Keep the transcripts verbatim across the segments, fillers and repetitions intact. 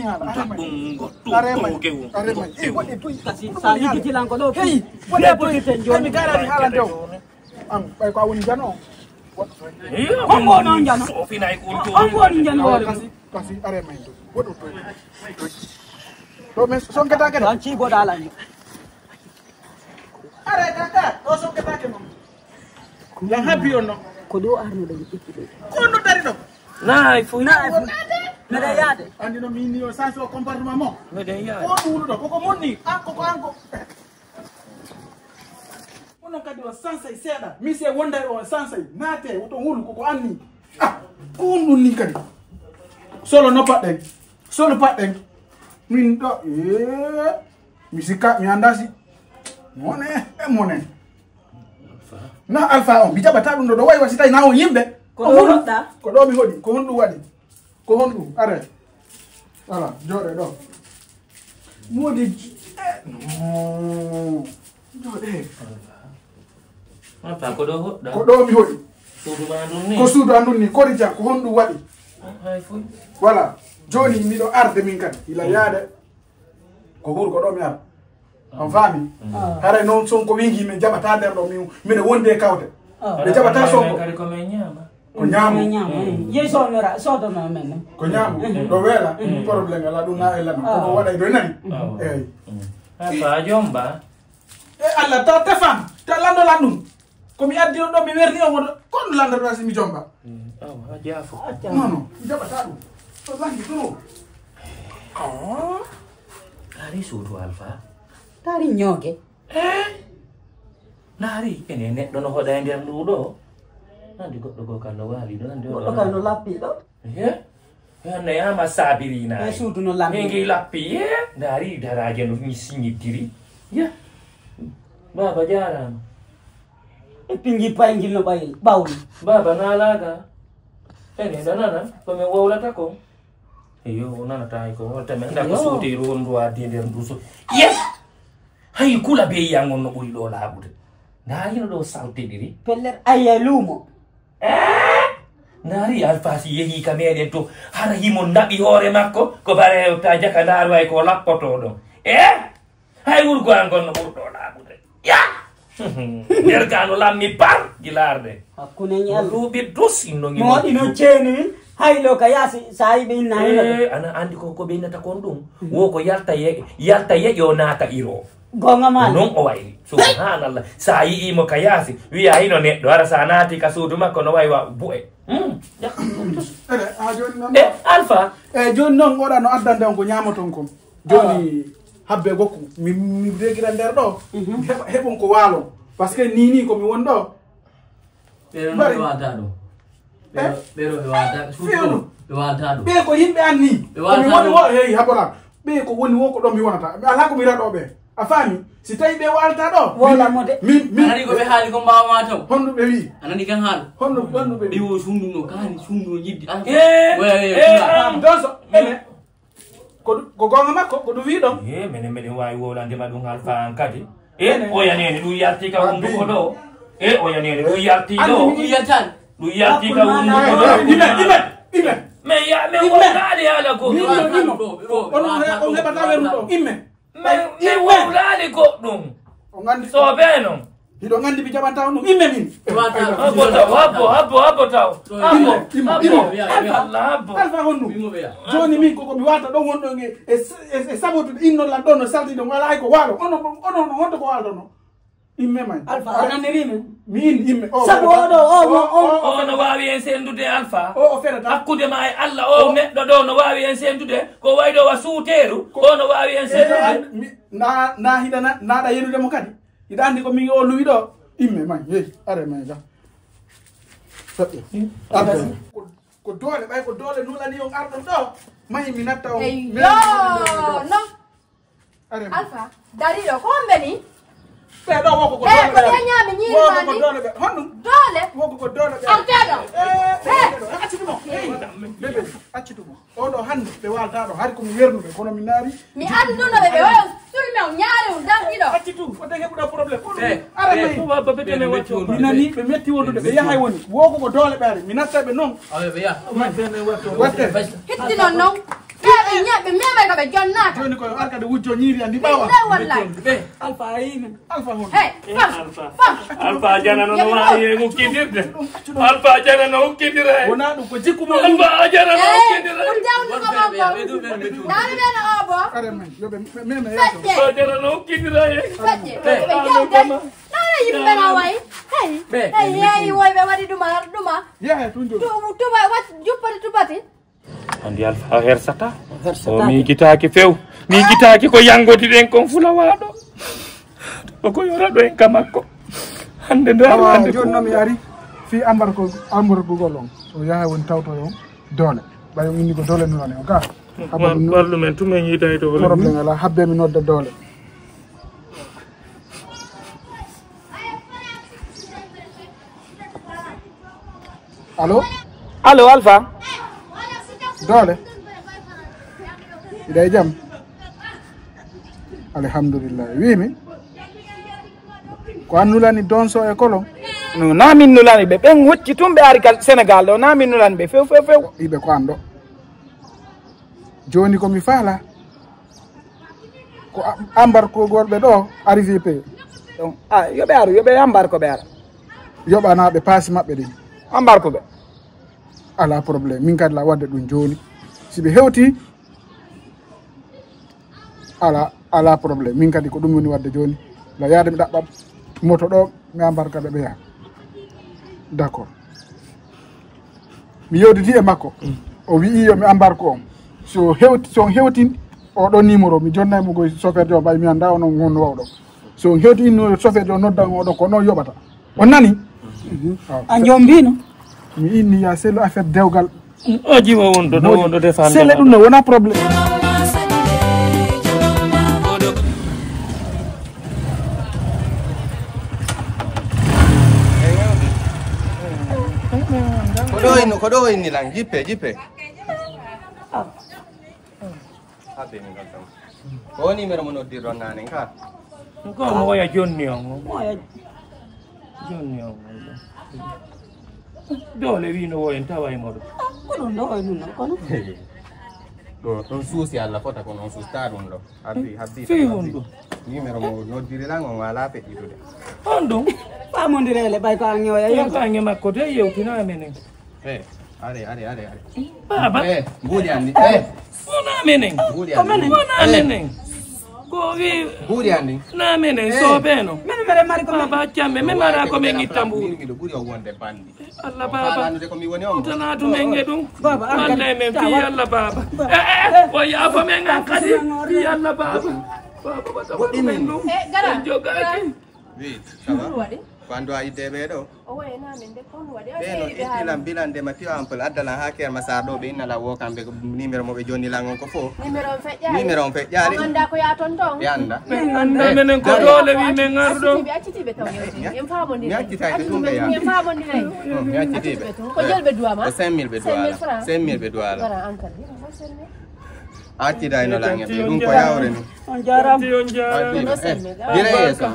Fini haala. Are may. Ɗum ngottu. Are may. Ɗo kewu. Are may. Eh, waɗi toy. Kasi sa yigitilan ko ɗo. Hey, waɗi toy. Ay mi garani haalande o. An, ɓay ko a woni jano. Hombo non jano. Sofinay ko to. Hombo non jano. Kasi, kasi are may. Waɗu toy. Toy. Ɗo men sonkata kede. An cibo dalan. Are kaka, ɗo sonkata ke non. Yan happy on no. Ko ɗo arno ɗo ƴetti ɗo. Ko no dari ɗo. Na ay fu. Na ay fu. Meɗen yaade. Andi no min ni o sansi o comportement mo. Meɗen yaade. Ko ɗum ɗo, koko monni. Ah, koko anko. Onon kadi on sansay seeɗa. Mi se wonday on sansay. Naate, woto wulu koko anni. Ah, ko on ɗum ni kadi. Solo no paɗɗen. Solo paɗɗen. Min ɗo. Eh. Mi sikka, mi anndaa si. Mone, e mone. Na Alpha on, mi jaɓataa ɗum ɗo, ɗo wayi wa si tawi na on yimɓe. Ko ɗo honɗum? Ko ɗo mi hoɗi, ko honɗum waɗi? Ko honɗum? Are. Voilà, jooɗe ɗo. Moodi, eh, no. Jooɗe. Alpha, ko ɗo hoɗɗa? Ko ɗo mi hoɗi. Suudu ma ndun ni? Ko suudu an ndun ni, kori jam, ko honɗum waɗi? Hay foy. Voilà, jooni miɗo arde min kadi, ila yaade. Ko huur ko ɗo mi ara. On faami? Haray noon Sonko wingi min jaɓata nder ɗo min, miɗo wondi e kawte. Ɓe jaɓata Sonko. Kadi ko men ñaama. Ko ñaamu. Yehi soodora, soodono men. Ko ñaamu. Ɗo weela, problème ala ɗum na e lan. Ko ɗo waɗa e ɗo nani. Eyi. Afa jomba. E Allah, ta tefan, ta landolan ɗum. Ko mi addi on ɗo, mi werni on, on kon lanndata si mi jomba. Awa, a jaafo. Non, non, mi jaɓata ɗum. To langi to. Ari suudu Alfa. Tari ñooge. Eh? Naari, ene neɗɗo no hoɗa e nder ndu ɗo. Nandi goɗɗo goo kan no waali ɗo, nandi goɗɗo kan no lappi ɗo. He? Hannde yama saabiri na. E suudu no lappi. Ngi lappi, ye? Ndaari daraaje no mi siñiddiri. Ye? Baaba jaaraama. Pinji payngil no ɓay ɓawli. Baba nalaga. Ene da nana ko mi wowlata ko. Iyo o nanata hay ko wonta mi anda ko suuti rondu wadde nder ndu so. Yes. Hay kula be yiyan on no ɓuri ɗo laaɓude. Ndaa hino ɗo saltidiri. Pellet aya luumo. Naari alfasi yehi ka meɗen to hara himo naɓi hoore makko ko bare ta jaka ndaaru hay ko lappoto ɗon. E hay wurgo an gonno ɓurɗo laaɓude ya. Nder gano lammi par gilarde. Hakkunde ñal duuɓi dus inno mo waɗino ceeni. Haylo ka yaasi sa yiɓe inna hino ana andi ko ko ɓe innata kon ɗum wo ko yalta ye yalta yeƴo naata iro. Gonga ma non o wayri subhanallah sa yi'imo ka yaasi wiya hino neɗɗo ara sa naati ka suudu makko no wayi wa bu'e. Ene ha joni noon e alpha. E joni noon oɗa no addande on ko ñamoton kon joni habbe gokku mi mi regira nder ɗo. Heɓon ko waalon parce que ni ni ko mi woni ɗo. Ɓeɗo no ɓe waalta ɗo. Ɓeɗo ɓe waalta surtout ɓe waalta ɗo. Ɓe ko yimɓe an ni. Ɓe waalta ɗo. Woni wo heyi habola. Ɓe ko woni wo ko ɗo mi wonata mi ala ko mi raɗo ɓe. A faami si tawi ɓe waalta ɗo. Wala mo de. Min min ani ko ɓe haali ko mbawma taw honno ɓe wi. Anani kan haal honno honno ɓe wi wo sunduno kaani sunduno jiddi an. Donso ene ko gonga makko ko ɗum wi ɗon. E minen miɗen waawi wowlandema ɗum alfa an kadi. E oyanene ɗum yalti ka hunduko ɗo. E oyanene ɗum yalti ɗo. Ɗum yalti ka hunduko ɗo. Imen imen imen. Mais ya mais wowlaali haala ko. On heɓata weru ɗo imen. Mais wowlaali goɗɗum. Sobe non. Hiɗo nganndi mi jaɓanta on ɗum imme min. Habbo taw habbo habbo habbo taw. Imo imo imo. Alfa honɗum. Jooni min koko mi waalta ɗon wonɗo e sabotude innol lan ɗon no salti ɗon alaa hay ko waalo onon onon honto ko waaltono. Imme man. Alfa a naniri min. Mi in imme o sabu oɗo o o o no waawi en senndude alfa. O o ferata hakkude ma e allah o neɗɗo ɗo no waawi en senndude. Ko wayɗo wa suuteeru o no waawi en senndude. Na na hiɗa na naɗa yenude mo kadi. Hiɗa anndi ko min o luwi ɗo. Imme may hey are may ga. Feƴƴe. Ko doole ɓay ko doole nulani on arɗon ɗo. Mahi mi natta on. Eyo non. Alfa dariɗo ko homɓe ni. Ɓe ɗo woko ko doole ɓe ñaami ñiirimani doole ɓe honɗum doole woko ko doole ɓe an feɗo. Accitu mo. Bebe accitu mo. Oɗo hannde ɓe waaltaa ɗo hari ko mi wernuɓe kono mi naari. Mi annduno ɓe ɓe oyo sulme o ñaare o darɗiɗo. Acci tum fodde heɓuɗa problème oɗo ara may mi nani ɓe metti wondude ɓe yahay woni woo koko doole ɓe ari mi natta ɓe noon. Watte hitti noon noon ɓe ɓe ñaɓɓe memay ko ɓe jonnaaka. Joni koyo arkade wujjo ñiiri andi ɓawa. Wallahi. Alfa ayino. Alfa hon. Hey, fam, fam. Alfa jana no waawi e hukkidirde. Alfa jana no hukkidira e. Wona ɗum ko jikku mo. Alfa jana no hukkidira e. Ɗum jawdi ko makko. Dawde no obo. Are men, yo ɓe meme e. Fedde. Alfa jana no hukkidira e. Fedde. Ɓe jawde. Nana yimɓe na wayi. Hey. Hey, hey, woy ɓe waɗi ɗuma, ɗuma. Yaha tun joni. Tuba, wat juppati tubati. Andi alfa hersata. O miijitaaki few. Miijitaaki ko yangodi ɗen kon fulawaaɗo. O ko yoraɗo en ka makko. Hande nda awa hande joni noon mi ari fii ambarko ambargugol on o yaha woni tawtoyo doole ɓay o inni ko doole nulane o ga. Warlu men tuma en yiidayi to problème ala habbe mi nodda doole. Allo. Allo alfa. Doole. Iɗa e jam. Alhamdulillah wimi ko annulani donso e kolo. No na min nulani ɓe ɓen hocci tun ɓe ari kal sénégal ɗo na min nulani ɓe few few few. Iɓe ko an ɗo. Joni ko mi faala ko ambarkogolɓe ɗo arrivé pe. Donc a yoɓe aru yoɓe ambarko ɓe ara. Yoɓanaɓe paasi maɓɓe ɗin. Ambarko ɓe. Ala problème min kadi la wadde ɗum joni si ɓe hewti. Ala ala problème min kadi ko ɗum woni wadde joni la yaade mi ɗaɓɓa moto ɗo mi ambarka ɓe ɓeya. D'accord. Mi yewditi e makko. O wi'i yo mi ambarko on. Si o hewti si on hewtin oɗo numéro mi jonnay mo goy chauffeur de o ɓay mi annda onon honno wawɗo. Si on hewti inno chauffeur de o nodda on oɗo ko noon yoɓata. On nani? A jombino. Mi inni ya selo affaire dewgal. O jiwa won ɗo ɗo won ɗo defan sele ɗum no wona problème. Ko ɗo inni, ko ɗo inni lan, jippe, jippe. Habbe min ɗon tan. Ko woni numéro mo noddirɗon naane ka? Ko mo oya jonni on. Mo oya jonni on. Doole wi no wo en tawa e moɗo. Ko ɗum ɗo oya ɗum ɗo kono. Ɗo ɗon suusi Allah fota kono on suusta ɗum ɗo. Habbi, habbi. Fii won ɗum. Numéro mo noddiri lan on wala feƴƴitude. On ɗum. Famondire le bay ko an yoya. Ko an e makko de yewtina menen. Eh, are, are, are, are. Baba. Eh, mbuuɗi anndi. Eh. Wona menen. Mbuuɗi anndi. Wona menen. Ko wi. Mbuuɗi anndi. Na menen. Eh. Soobeno. Menen mere mari ko. Baba, accamme, men mara ko men itta mbuuɗi. Miɗo ɓuri o wonde banndi. Allah baba. Faalanude ko mi woni on. Tana du men e ɗum. Baba, an walle men fii Allah baba. Eh, eh, eh. O yaafo men an kadi. Fii Allah baba. Baba, baba, baba, men ɗum. Eh, gara. En jogaaki. Oui, ça va? Ko waɗi? Ko an ɗo a idde ɓee ɗo? O wayi na min de, ko on waɗi? Ɓe no itti lan bilande ma tiyo ampel adda lan haa Keer Masaar ɗo, ɓe inna lan wo kamɓe ko numéro mo ɓe jonni lan on ko fo. Numéro on feƴƴaali? Numéro on feƴƴaali. On anndaa ko yaa ton ton? Ɓe annda. Min annda. Eh, menen ko doole wi men arɗo. Accitiiɓe, accitiiɓe taw yewti. En faamondira. Mi accitay ɓe tun ɓe yaa. En faamondira. Oh, mi accitiiɓe. Ko jel ɓe duwa ma? Ko cinq mille ɓe duwa la. Cinq mille ɓe duwa la. Gara an kadi. Accitay no lan e ɓe. Ɗum ko yawre ni. On jaaraama. On jaaraama. Dire yeeso.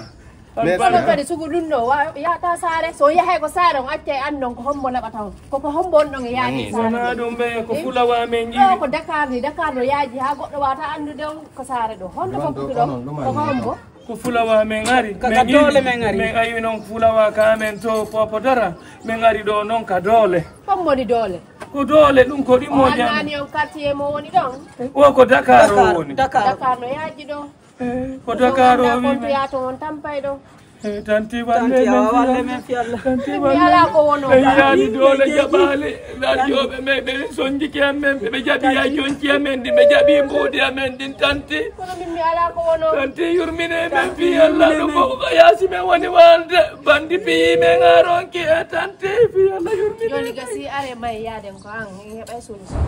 Kono kadi sugu ɗum ɗo wa yahata saare, so yahay ko saare on accay an noon ko hombo naɓata on. Koko hombo on ɗon e yaadi saare. Wona ɗum ɓe ko fulawa men ɗo jiwi. Ko Dakar ni, Dakar no yaaji haa goɗɗo wata anndude on ko saare ɗo. Honto fof ɗo ko hombo? Ko fulawa men ari. Ka doole men ari. Men awi noon fulawa ka men to popo dara. Men ari ɗo noon ka doole. Hombo ni doole? Ko doole ɗum ko ɗimo jam. Annani on quartier mo woni ɗon? O ko Dakar o woni. Dakar no yaaji ɗo. Eh, ko Dakar o wi men. Yaato on tampay ɗo. Eh, tanti walle men fi Allah. Tanti walle. Mi ala ko wono. Eh, yaani doole jaɓaali. Radioɓe men ɓe sonjiki amen, ɓe jaɓi ay jonci amen ɗin, ɓe jaɓi mbuuɗi amen ɗin, tanti. Kono min mi ala ko wono. Tanti yurmine men fi Allah, ɗum ko ko yaasi men woni walde. Bandi piyi men aronki e tanti fi Allah yurmine. Joni gasi are may yaaden ko an.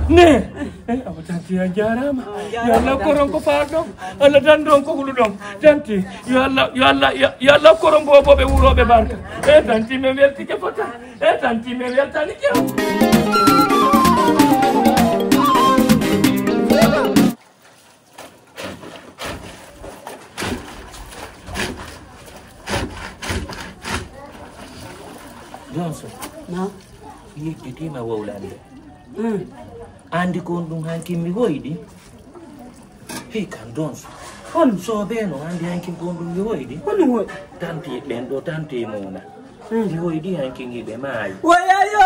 Ne, eh, awa tanti a jaaraama. Yo Allah koron ko faarɗon. Allah danndon ko huluɗon. Tanti, yo Allah, yo Allah, yo, yo Allah koron boboɓe wuroɓe barka. Eh, tanti men weltike fota. Eh, tanti men weltanike. Johnson. Na? Yejjitiima wowlande. Mm. Anndi ko on ɗum hanki mi hoyɗi? Hey, kan Johnson. On soobeno anndi hanki ko on ɗum mi hoyɗi? Honɗum hoyɗi? Tanti ɓen ɗo, tanti mona. Mm. Mi hoyɗi hanki ngi ɓe maayi. Woyayo!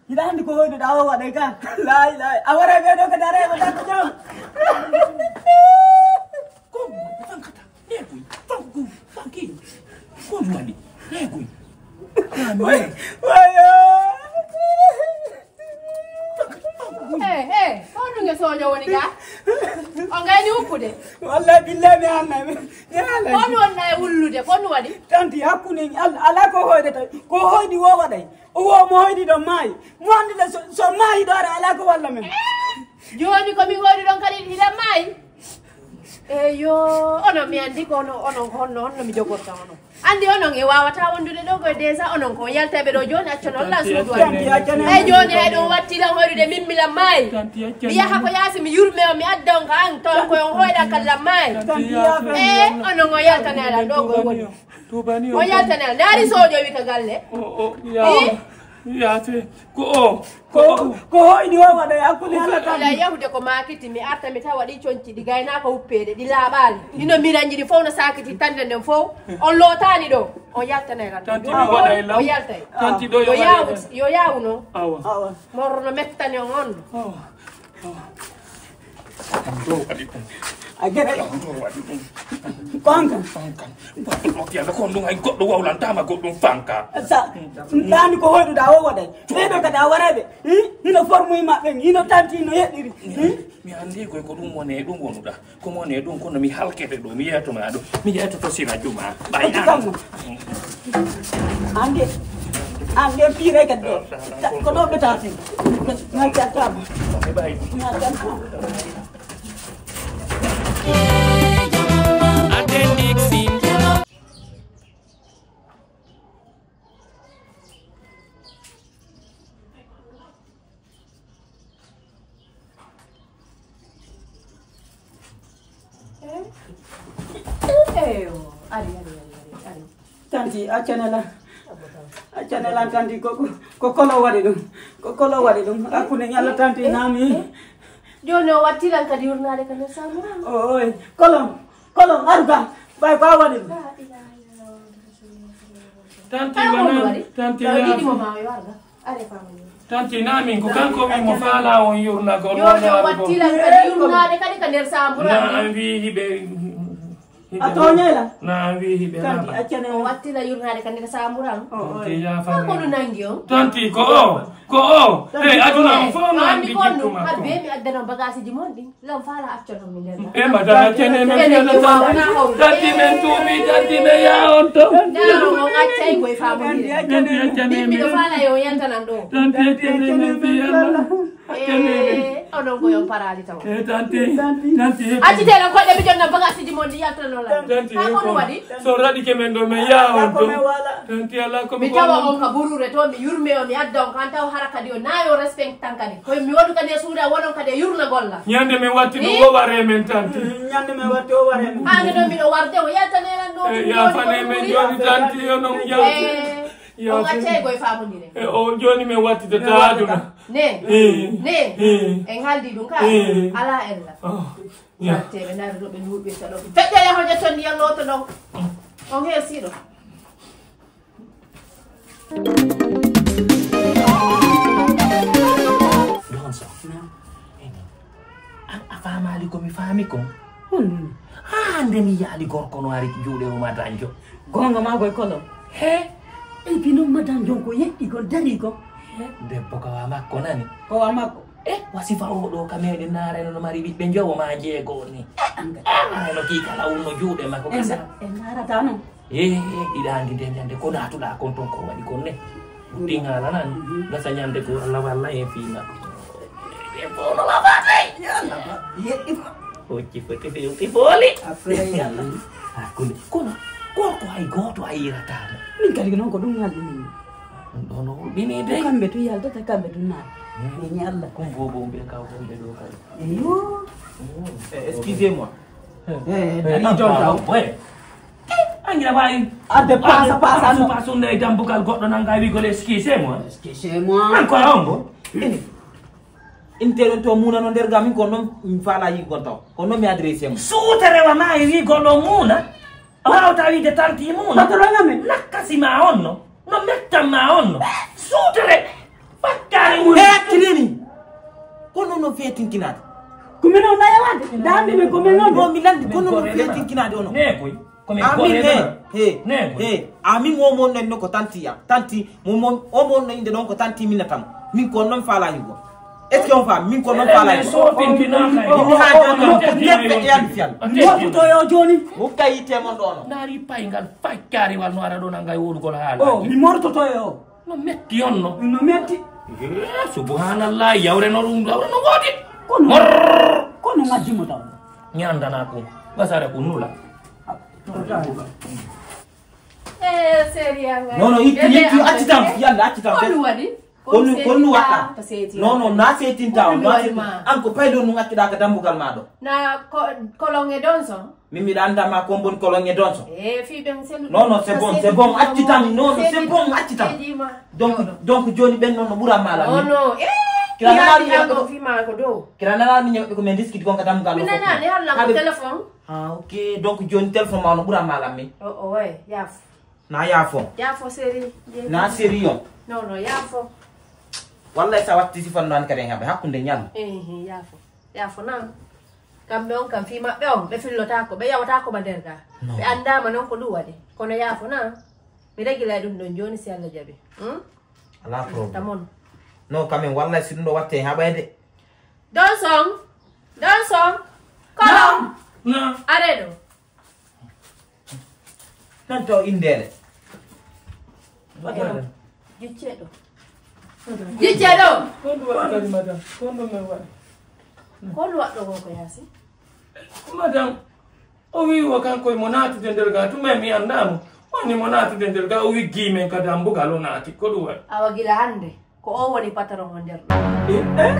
Hiɗa anndi ko hoyɗuɗa o waɗay ka? Lay, lay. A waray ɓe ɗo ko dara e ɓe ɗakko jam. Ko fankata. Neguy. Fanku. Fanki. Ko wani. Neguy. Wayo. Eh, eh, ko honɗum e sojo woni ga? O ngayni uppude. Wallahi billahi mi annay. Mi annay. Ko honɗum wonna e wullude? Ko honɗum waɗi? Tanti hakkunde Allah ala ko hoyde tawi. Ko hoydi wo waɗay. O wo mo hoydi ɗon maayi. Mo anndude so, so maayi ɗo ara ala ko walla men. Jooni ko min hoydi ɗon kadi hiɗa maayi? Eyo, onon mi anndi ko ono, onon ko honno, honno mi jogorta onon. Anndi onon e waawata wondude ɗo koye déjà onon ko yaltayɓe ɗo jooni acconon lan suudu an. Tanti accane. Ey jooni eɗon watti lan hoydude min mi lan maayi. Tanti accane. Mi yaha ko yaasi mi yurme on mi adda on ka an taw ko on hoyɗan kadi lan maayi. Tanti yaafee. E onon o yaltanay lan ɗo koye woni. Tuubani on. O yaltanay lan. Ndaari sojo wi ka galle. O, o, yaa. Eh? Yaate. Ko o. Ko, ko hoyni o waɗa e hakkunde Allah tan. Ila yahude ko maakiti, mi arta mi tawa ɗi conci, ɗi gaynaaka uppeede, ɗi laaɓaali. Hino miranji ɗi fof no saakiti tande nden fof. On lootaani ɗo. On yaltanay lan. Tanti mi waɗay lan. O yaltay. Tanti ɗo yo waɗay lan. Yo yaawu, yo yaawu noon. Awa. Awa. Morro no mettani on on. Awa. Awa. Ɗum ɗo waɗi ɗum. A geɗe. Ɗum ɗo waɗi ɗum. Fanka. Fanka. Waɗi ɗum yalla ko ɗum hay goɗɗo wawlantaama goɗɗum fanka. Sa, ndaani ko hoyɗuɗa o waɗay. Ɓeeɗo kadi a warayɓe. Hmm? Hino formuy maɓɓe, hino tanti, hino yeɗɗiri. Hmm? Mi anndi koy ko ɗum woni e ɗum wonuɗa. Ko mo woni e ɗum kono mi halkete ɗo, mi yeeto ma ɗo. Mi yeetoto sira juma. Ɓay an. Kamma. An de, an de piire kadi ɗo. Ta-, ko ɗo ɓe taati. Na ƴattaama. Na ƴattaama. Eyo, ari, ari, ari, ari, ari. Tanti, accane lan. Accane lan, tanti, ko, ko, ko kolo waɗi ɗum. Ko kolo waɗi ɗum. Hakkunde ñalla, tanti, nami. Jooni o watti lan kadi yurnaade ka nder saamura. O, oy. Kolon, kolon, aru ga. Ɓay ko a waɗi ɗum. Tanti, wona, tanti, nami. Tanti, nami, ko kanko wi mo faala on yurnagol. Jooni o watti lan kadi yurnaade kadi ka nder saamura. Na an wi hiɓe A tooñay lan. Na an wi hiɓe tanti, laɓa. Accane o wattila yurnaade kadi ka saamburan. O, o. Tanti, yaafane. Ko ɗum nangi on? Tanti, ko o, ko o. Tanti, hey, ko aduna o. On fof no anndi jikku makko. Har be mi addano bagaasiji mon ɗin. Lan faala accoton mi nder. E madame, accane men. Enen fiyana ki waawna tan hawrude. Tanti, men tuubi, tanti, men yaa on to. Ndaaro mo accay koye faamu. Tanti, accane men. Bimbi ɗo faala yo yantanan ɗo. Tanti, accane men fiyana. Hakkille. Eh, onon ko yon paraali taw. Eh, tanti, tanti, tanti, acci telen koɗɗe, mi jonna bagasiji mon ɗi yaltano lan. Tanti, ha ko ɗum waɗi? So raɗike men ɗo, men yaa on to. Tanti, ala ko mi tawa on ka burure to, mi yurme on, mi adda on kan taw hara kadi o nayo respect tan kadi. Ko mi wodu kadi e suuda, wonon kadi e yurna golla. Ñande men watti ɗum, o ware men, tanti. Ñande men watti o ware men. Hande ɗo miɗo warde, o yaltane lan ɗo. Eh, ya fane men joni, tanti, yo non yalti. Eh, o accay koye famodire. Eh, o joni men wattidata aduna. Ne. Eh. Ne. Eh. En haaldi ɗum ka. Eh. Ala ella. Oh. Ya. Teɓe nari ɗo ɓe luuɓirta ɗo. Feƴƴa yahoje ton ndiyam loto ɗo. On heesiɗo. Donso. Na. A, a faamaali ko mi faami kon? Honɗum? Haa nde mi yaali gorko no ari juuɗe o madanjo. Goonga maa koye kolon. He? Eyi, pino madanjo ko yeɗɗi kon, darii kon. He? Debbo ko wa makko nani? Ko wa makko. E, wa sifa o ɗo ka meɗen naareno no mari ɓiɓɓe njowo maa jeego ni. E, an kadi. E, maa no kii kala wonno juuɗe makko kasa. En naarata non. E, iɗa anndi nde ñande ko naatuɗaa kon ton ko waɗi kon ne. Ɗin haala nan. Mhm. Gasa ñande ko Allah walla en fiina. E, fof no lafaate. Yalla ba, yeɗɗi ba. Hocci foti fewti fooli. Après yalla. Hakkunde. Kono, gorko hay gooto a yirataano. Min kadi ko non ko ɗum halɗini min. Ɗum ɗo no hulɓinii de. Ko kamɓe tun yaltata, kamɓe tun naata. Hmm. Min Allah. Kon bobo mbiya kaw kon ɓe ɗo kadi. Eyo. Hmm. Eh, excusez-moi. Eh, eh, eh, dari ah, ton ah, taw. Ouais. Angira wawi. Adde pasa, pasa, no. Pasa, sunna e dambugal goɗɗo nanga wi gole, excusez-moi. Excusez-moi. Encore on bo. Ini. Inteɗon to muna no nder ga min ko non mi fala yi gon taw. Ko non mi adresse mo. Suutere wa ma e wi gol o muna. A wawata wiide tanti muna. Patron amen. Nakkasi ma on no. No mettan ma on no. Suutere. Fakkare woni. He, kilini. Kono no fetinkinade. Ko min on nayawaade. Dande men ko min on. No mi landi kono no fetinkinade ono. Ne koy. Ko min amin gore he, he, ne koy. He, amin mo mon no ko tanti ya. Tanti mo mon o mon no inde non ko tanti min tam. Min ko non fala yugo. Est-ce que on fa min ko non fala yugo? So tintina kay. Min ha joni ko tebbe e an fiyan. Mo to yo joni. O kay te mon dono. Nari pay ngal fakkare wal no ara do nangay wodugol haala. Oh, mi mortoto yo. No metti on no. No metti. Eh, subhanallah, yawre no ɗum, yawre no woodi. Kono, morr, kono majji mo taw. Ñandana ko, basara ko nula. Eh, sérieux nga. Non, non, itti, itti, acci tan, yalla, acci tan. Ko ɗum waɗi? Ko ɗum waɗa? Non, non, na seetinta on, na seetinta. An ko paydo nun accuɗa ka dambugal ma ɗo. Na ko, kolon e donso? Min miɗa annda ma kon boni kolon e donso. Eh, fii ɓen selu. Non, non, c'est bon, c'est bon, acci tan. Non, non, c'est bon, acci tan. Donc, donc joni ɓen non no ɓura mala. Non, non. Eh, kira nana mi ñaɓɓe ko fii ma ko do. Kira nana mi ñaɓɓe ko men diskiti kon ka dambugal. Mi nana ne halla ko téléphone. Ah, ok. Donc joni téléphone ma no ɓura mala mi. Oh, oh, ouais, yaf. Na yafo. Yafo sérieux. Na sérieux. Non, non, yafo. Wallahi sa watti sifan non kare ngabe hakkunde ñal. Eh, eh, yafo. Yafo na. Kamɓe on kam fii maɓɓe on, ɓe fillotaako, ɓe yawotaako ba nder ga. Non. Ɓe anndaama non ko ɗum waɗi. Kono yaafo na, mi regilay ɗum ɗon jooni si Allah jaɓi. Hmm? Alaa problème. Tamon. Non, quand même, wallahi, si ɗum ɗo watte haɓayde. Donson! Donson! Kolo! Non. Are ɗo. Tan to indeele. Madame. Jicceɗo. Jicceɗo. Ko ɗum waɗi kadi, madame? Ko ɗum men waɗi? Ko ɗum waɗɗo ko ko yaasi? Madame, o wi o kanko mo naatude nder ga, tuma mi anndaa mo. Woni mo naatude nder ga, o wiggi men ka dambugal o naati. Ko ɗum waɗi? Awa gila hannde. Ko o woni patron o nder ɗo. Eh, eh,